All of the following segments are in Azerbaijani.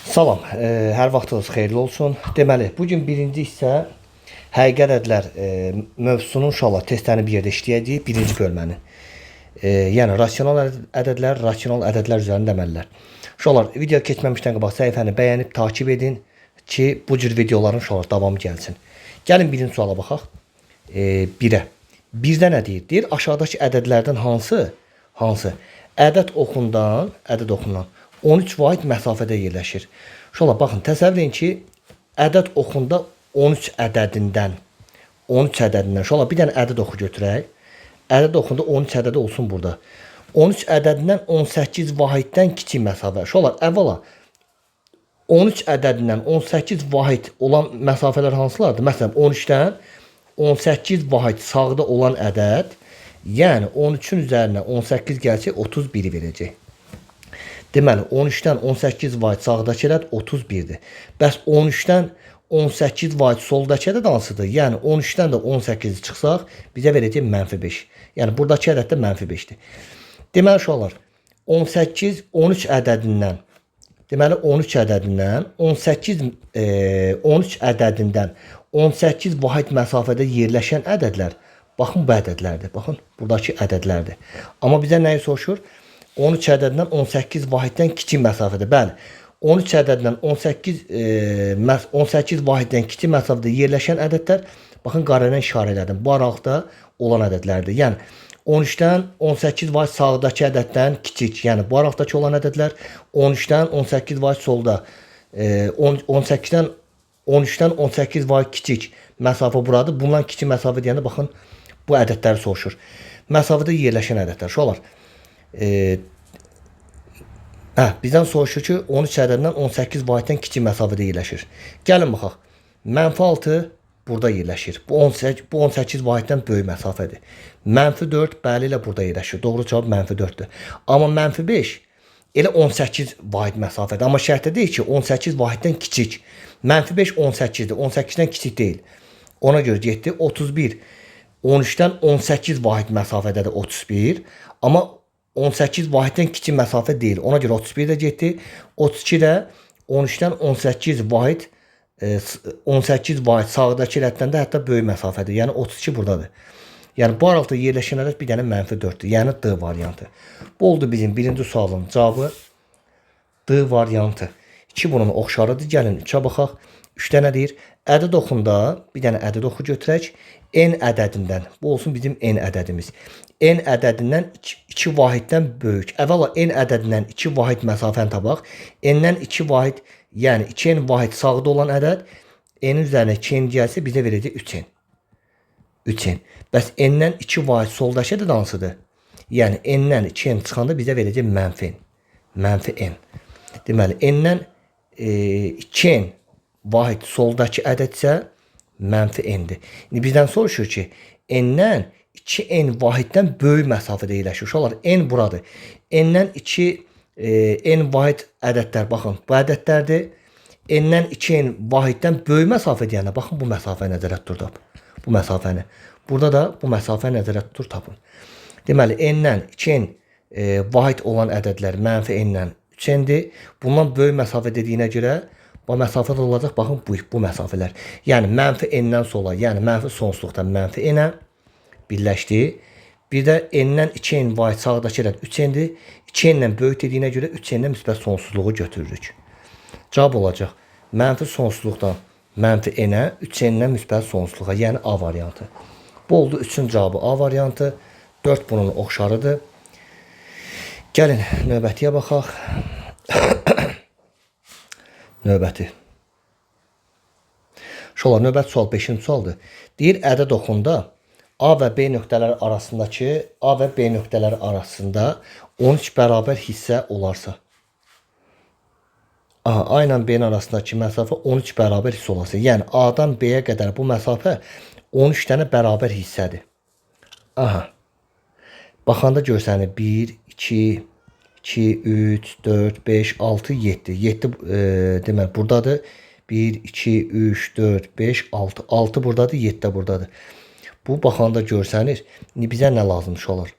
Salam, hər vaxtınız xeyirli olsun. Deməli, bu gün birinci hissə həqiqi ədədlər mövzusunun inşallah testlərini bir yerdə işləyəcəyik, birinci bölməni. Yəni rasional ədədlər, rasional ədədlər üzərində əməllər. Uşaqlar, video keçməmişdən qabaq səhifəni bəyənib takip edin ki, bu cür videoların uşaqlar davamı gəlsin. Gəlin birinci suala baxaq. 1-ə. 1-də nə deyir? Deyir, aşağıdakı ədədlərdən hansı? Hansı? Ədəd oxundan 13 vahid məsafədə yerləşir. Uşaqlar, baxın, təsəvvür edin ki, ədəd oxunda 13 ədədindən, 13 ədədindən, uşaqlar, bir dənə ədəd oxu götürək. Ədəd oxunda 13 ədədi olsun burada. 13 ədədindən 18 vahiddən kiçik məsafə. Uşaqlar, əvvəla 13 ədədindən 18 vahid olan məsafələr hansılardır? Məsələn, 13-dən 18 vahid sağda olan ədəd, yəni 13-ün üzərinə 18 gəlsək 31-i verəcək. Deməli, 13-dən 18 vahid sağdakı ədəd 31-dir. Bəs 13-dən 18 vahid soldakı ədəd hansıdır? Yəni 13-dən də 18-i çıxsaq, bizə verəcək mənfi 5. Yəni buradakı ədəd də mənfi 5-dir. Deməli, uşaqlar, 18, 13 ədədindən, deməli 13 ədədindən 18, 13 ədədindən 18 vahid məsafədə yerləşən ədədlər, baxın bu ədədlərdir. Baxın, buradakı ədədlərdir. Amma bizə nəyi soruşur? 13 ədədindən 18 vahiddən kiçik məsafədə. Bəli, 13 ədədindən 18 vahiddən kiçik məsafədə yerləşən ədədlər, baxın, qara ilə işarə elədim. Bu aralıqda olan ədədlərdir. Yəni 13-dən 18 vahid sağdakı ədəddən kiçik, yəni bu aralıqdakı olan ədədlər, 13-dən 18 vahid solda, 18-dən 13-dən 18 vahid kiçik məsafə buradır. Bundan kiçik məsafə deyəndə, baxın, bu ədədləri soruşur. Məsafədə yerləşən ədədlər. Uşaqlar, bizdən soruşur ki, 13 ədədindən 18 vahiddən kiçik məsafədə yerləşir. Gəlin baxaq. Mənfi 6 burada yerləşir. Bu 18 vahiddən böyük məsafədir. Mənfi 4 bəli ilə burada yerləşir. Doğru cavab mənfi 4-dür. Amma mənfi 5 elə 18 vahid məsafədir. Amma şərtdə deyir ki, 18 vahiddən kiçik. Mənfi 5 18-dir. 18-dən kiçik deyil. Ona görə getdi. 31. 13-dən 18 vahid məsafədədir 31. Amma 18 vahiddən kiçik məsafə deyil. Ona görə 31 də getdi. 32 də 13-dən 18 vahid, 18 vahid sağdakı rəddən də hətta böyük məsafədir. Yəni 32 buradadır. Yəni bu aralıqda yerləşən ədəd bir dənə mənfi 4-dür. Yəni D variantı. Bu oldu bizim birinci sualın cavabı. D variantı. 2 bunun oxşarıdır. Gəlin 3-ə baxaq. 3-də nə deyir? Ədəd oxunda bir dənə ədəd oxu götürək. N ədədindən. Bu olsun bizim N ədədimiz. N ədədindən 2 vahiddən böyük. Əvvəla N ədədindən 2 vahid məsafəni tapaq. N-dən 2 vahid, yəni 2N vahid sağda olan ədəd, N-in üzərinə 2N gəlsə bizə verəcək 3N. 3N. Bəs N-dən 2 vahid soldakı ədəd hansıdır? Yəni N-dən 2N çıxanda bizə verəcək mənfi N. Mənfi N. Deməli, N-dən 2N vahid soldakı ədəd isə mənfi N-dir. İndi bizdən soruşur ki, N-dən 2N vahiddən böyük məsafədə yerləşir. Uşaqlar, N buradır. N-dən 2 N vahid ədədlər, baxın, bu ədədlərdir. N-dən 2N vahiddən böyük məsafə deyəndə, baxın, bu məsafəni nəzərə tutur, tap. Bu məsafəni. Burada da bu məsafəni nəzərə tutur, tapın. Deməli, N-dən 2N vahid olan ədədlər mənfi N-dən 3N-dir. Bundan böyük məsafə dediyinə görə bu məsafə də olacaq, baxın, bu məsafələr. Yəni, mənfi N-dən sola, yəni mənfi sonsuzluqdan mənfi N-ə birləşdi. Bir də N-dən 2N vahid sağdakı ədəd 3N-dir. 2N-dən böyük dediyinə görə 3N-dən müsbət sonsuzluğu götürürük. Cavab olacaq mənfi sonsuzluqdan mənfi N-ə, 3N-dən müsbət sonsuzluğa, yəni A variantı. Bu oldu 3-ün cavabı A variantı. 4 bunun oxşarıdır. Gəlin növbətiyə baxaq. Növbəti. Uşaqlar, növbəti sual 5-ci sualdır. Deyir, ədəd oxunda A və B nöqtələri arasındakı A və B nöqtələri arasında 13 bərabər hissə olarsa. Aha, A ilə B-nin arasındakı məsafə 13 bərabər hissə olarsa. Yəni A-dan B-yə qədər bu məsafə 13 dənə bərabər hissədir. Aha. Baxanda görsənir 1, 2, 2, 3, 4, 5, 6, 7. 7 deməli buradadır. 1, 2, 3, 4, 5, 6. 6 buradadır, 7 də buradadır. Bu baxanda görsənir. İndi bizə nə lazım uşaqlar?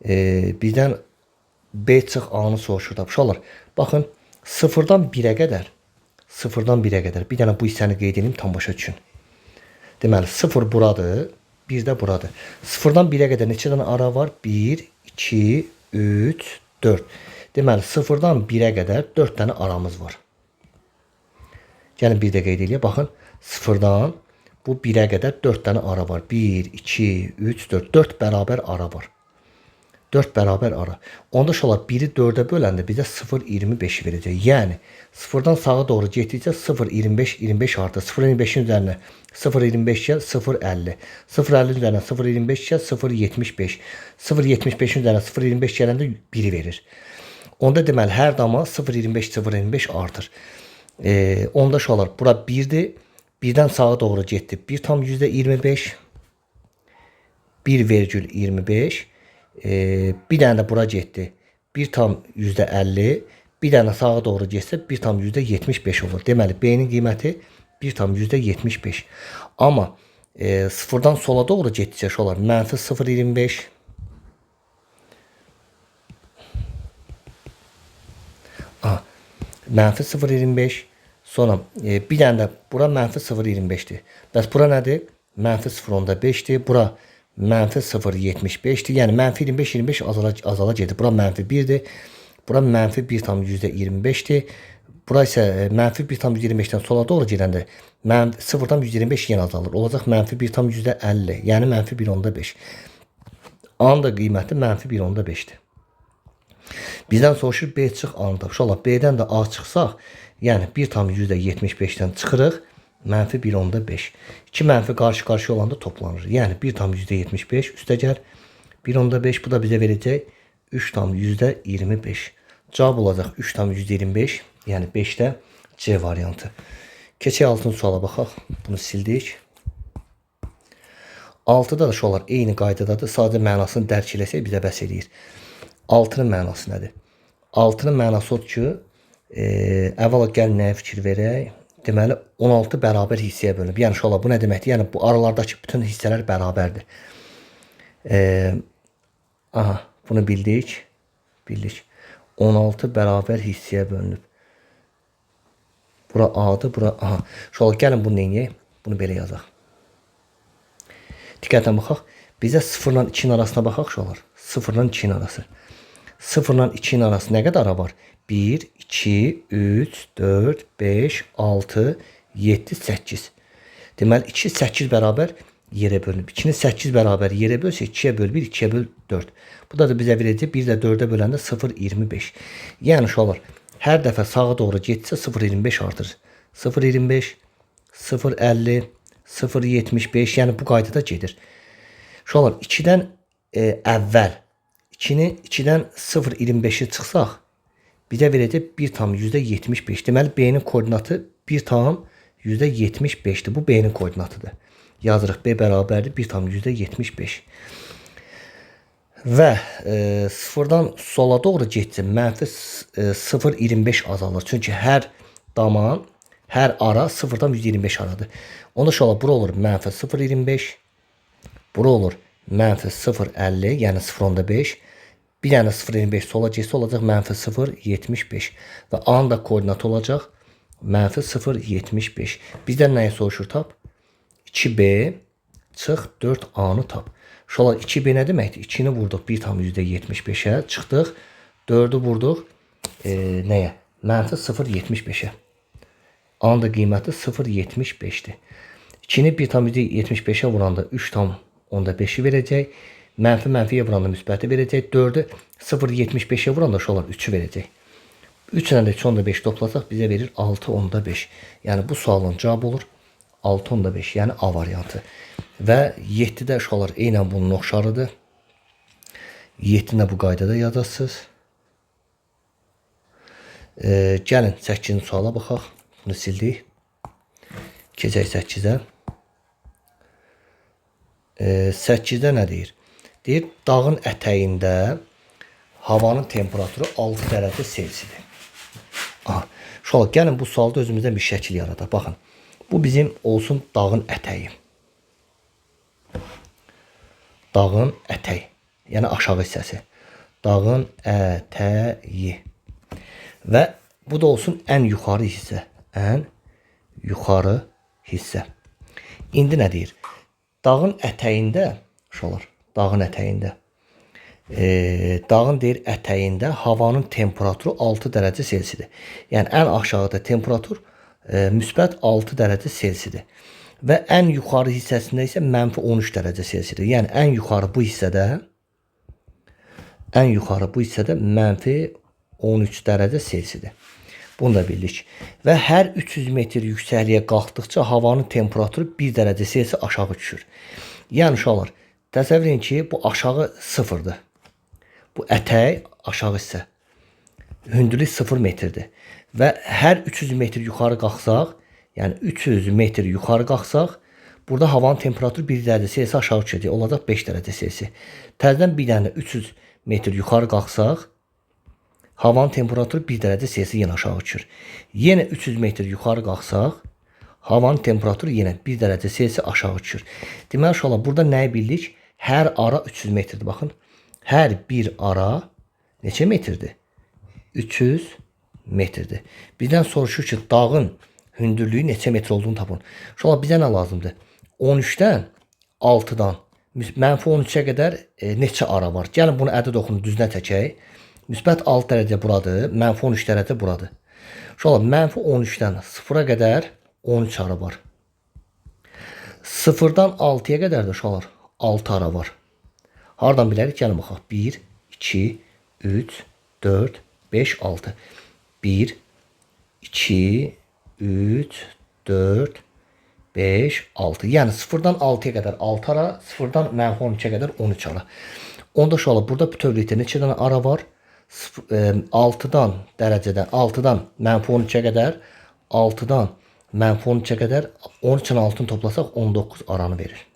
Bizdən B çıx A-nı soruşur da. Uşaqlar, baxın, 0-dan 1-ə qədər, 0-dan 1-ə qədər, bir dənə bu hissəni qeyd edeyim, tam başa düşün. Deməli, 0 buradır, 1 də buradır. 0-dan 1-ə qədər neçə dənə ara var? 1, 2, 3, 4. Deməli, 0-dan 1-ə qədər 4 dənə aramız var. Gəlin bir də qeyd eləyək. Baxın, 0-dan bu 1-ə qədər 4 dənə ara var. 1, 2, 3, 4. 4 bərabər ara var. 4 bərabər ara. Onda uşaqlar 1-i 4-ə böləndə bizə 0,25 verəcək. Yəni 0-dan sağa doğru getdikcə 0,25, 25 artır. 0,25-in üzərinə 0,25 gəl 0,50. 0,50-nin üzərinə 0,25 gəl 0,75. 0,75-in üzərinə 0,25 gələndə 1-i verir. Onda deməli hər dama 0,25, 0,25 artır. Onda uşaqlar bura 1-dir. 1-dən sağa doğru getdi. 1,25, 1,25. Bir dənə də bura getdi. 1,50. Bir dənə sağa doğru getsə 1,75 olur. Deməli B-nin qiyməti 1,75. Amma sıfırdan sola doğru getdikcə uşaqlar mənfi 0,25. Aha, mənfi 0,25. Sonra bir dənə də bura mənfi 0,25-dir. Bəs bura nədir? Mənfi 0,5-dir. Bura mənfi 0,75-dir. Yəni mənfi 25, 25 azala gedir. Bura mənfi 1-dir. Bura mənfi 1,25-dir. Bura isə mənfi 1,25-dən sola doğru gedəndə 0,25 yenə azalır. Olacaq mənfi 1,50. Yəni mənfi 1,5. A-nın da qiyməti mənfi 1,5-dir. Bizdən soruşur B çıx A-nı tap. Uşaqlar B-dən də A çıxsaq, yəni 1,75-dən çıxırıq, mənfi 1,5. İki mənfi qarşı-qarşıya olanda toplanır. Yəni 1,75 üstəgəl 1,5, bu da bizə verəcək 3,25. Cavab olacaq 3,25, yəni 5-də C variantı. Keçək 6-cı suala baxaq. Bunu sildik. 6-da da uşaqlar eyni qaydadadır. Sadəcə mənasını dərk eləsək bizə bəs eləyir. 6-nın mənası nədir? 6-nın mənası odur ki, əvvəla gəl nəyə fikir verək? Deməli, 16 bərabər hissəyə bölünüb. Yəni, uşaqlar, bu nə deməkdir? Yəni, bu aralardakı bütün hissələr bərabərdir. Aha, bunu bildik. Bildik. 16 bərabər hissəyə bölünüb. Bura A-dır, bura aha. Uşaqlar, gəlin bunu neyniyək? Bunu belə yazaq. Diqqətlə baxaq. Bizə 0 ilə 2-nin arasına baxaq uşaqlar. 0 ilə 2-nin arası. 0 ilə 2-nin arası nə qədər ara var? 1, 2, 3, 4, 5, 6, 7, 8. Deməli, 2 8 bərabər yerə bölünüb. 2-ni 8 bərabər yerə bölsək, 2-yə böl 1, 2-yə böl 4. Bu da bizə verəcək 1 ilə 4-ə böləndə 0,25. Yəni uşaqlar, hər dəfə sağa doğru getsə 0,25 artır. 0,25, 0,50, 0,75, yəni bu qaydada gedir. Uşaqlar, 2-dən əvvəl 2-dən 0,25-i çıxsaq, bizə verəcək 1,75. Deməli, B-nin koordinatı 1,75-dir. Bu B-nin koordinatıdır. Yazırıq, B bərabərdir 1,75. Və sıfırdan sola doğru getsə, mənfi 0,25 azalır. Çünki hər daman, hər ara 0,25 aradır. Onda uşaqlar, bura olur mənfi 0,25, bura olur mənfi 0,50, yəni 0,5. Bir dənə 0,25 sola getsə olacaq mənfi 0,75. Və A-nın da koordinatı olacaq mənfi 0,75. Bizdən nəyi soruşur tap? 2B çıx 4A-nı tap. Uşaqlar, 2B nə deməkdir? 2-ni vurduq 1,75-ə, çıxdıq. 4-ü vurduq nəyə? Mənfi 0,75-ə. A-nın da qiyməti 0,75-dir. 2-ni 1,75-ə vuranda 3,5-i verəcək. Mənfi mənfiyə vuranda müsbəti verəcək. 4-ü 0,75-ə vuranda uşaqlar 3-ü verəcək. 3 ilə də 3,5 toplasaq bizə verir 6,5. Yəni bu sualın cavabı olur 6,5, yəni A variantı. Və 7-də uşaqlar eynən bunun oxşarıdır. 7-ni bu qaydada yazarsınız. Gəlin 8-ci suala baxaq. Bunu sildik. Keçək 8-ə. 8-də nə deyir? Deyir, dağın ətəyində havanın temperaturu 6 dərəcə Selsidir. Aha. Uşaqlar, gəlin bu sualda özümüzdən bir şəkil yaradaq. Baxın, bu bizim olsun dağın ətəyi. Dağın ətəyi, yəni aşağı hissəsi. Dağın ətəyi. Və Bu da olsun ən yuxarı hissə. Ən yuxarı hissə. İndi nə deyir? Dağın ətəyində, uşaqlar, dağın ətəyində. Dağın deyir ətəyində havanın temperaturu 6 dərəcə Selsidir. Yəni ən aşağıda temperatur müsbət 6 dərəcə Selsidir. Və ən yuxarı hissəsində isə mənfi 13 dərəcə Selsidir. Yəni ən yuxarı bu hissədə mənfi 13 dərəcə Selsidir. Bunu da bildik. Və hər 300 metr yüksəkliyə qalxdıqca havanın temperaturu 1 dərəcə Selsi aşağı düşür. Yəni uşaqlar, təsəvvür edin ki, bu aşağı sıfırdır. Bu ətək aşağı hissə. Hündürlük 0 metrdir. Və hər 300 metr yuxarı qalxsaq, yəni 300 metr yuxarı qalxsaq, burada havanın temperaturu 1 dərəcə Selsi aşağı düşəcək. Olacaq 5 dərəcə Selsi. Təzədən bir dənə 300 metr yuxarı qalxsaq, havanın temperaturu 1 dərəcə Selsi yenə aşağı düşür. Yenə 300 metr yuxarı qalxsaq, havanın temperaturu yenə 1 dərəcə Selsi aşağı düşür. Deməli, uşaqlar, burada nəyi bildik? Hər ara 300 metrdir. Baxın, hər bir ara neçə metrdir? 300 metrdir. Bizdən soruşur ki, dağın hündürlüyü neçə metr olduğunu tapın. Uşaqlar, bizə nə lazımdır? 13-dən 6-dan mənfi 13-ə qədər neçə ara var? Gəlin bunu ədəd oxunu düzünə çəkək. Müsbət 6 dərəcə buradır, mənfi 13 dərəcə buradır. Uşaqlar, mənfi 13-dən 0-a qədər 13 ara var. 0-dan 6-ya qədər də uşaqlar 6 ara var. Hardan bilərik? Gəlin baxaq. 1, 2, 3, 4, 5, 6. 1, 2, 3, 4, 5, 6. Yəni 0-dan 6-ya qədər 6 ara, 0-dan mənfi 13-ə qədər 13 ara. Onda uşaqlar, burada bütövlükdə neçə dənə ara var? 6-dan dərəcədən, 6-dan mənfi 13-ə qədər, 6-dan mənfi 13-ə qədər 13-ün 6-ını toplasaq 19 aranı verir.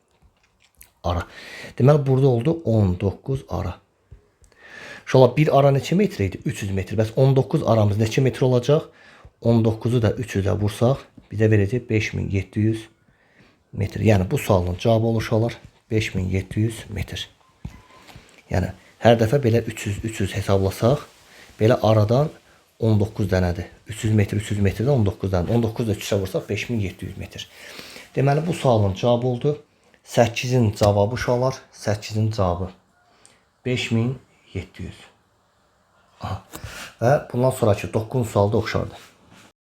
Ara. Deməli, burada oldu 19 ara. Uşaqlar, bir ara neçə metr idi? 300 metr. Bəs 19 aramız neçə metr olacaq? 19-u da 300-ə vursaq, bizə verəcək 5700 metr. Yəni, bu sualın cavabı olur uşaqlar 5700 metr. Yəni, hər dəfə belə 300-300 hesablasaq, belə aradan 19 dənədir. 300 metr, 300 metrdən 19 dənə. 19 da 300-ə vursaq 5700 metr. Deməli, bu sualın cavabı oldu. 8-in cavabı uşaqlar, 8-in cavabı 5700. Aha. Və bundan sonraki 9 sualda oxşardır.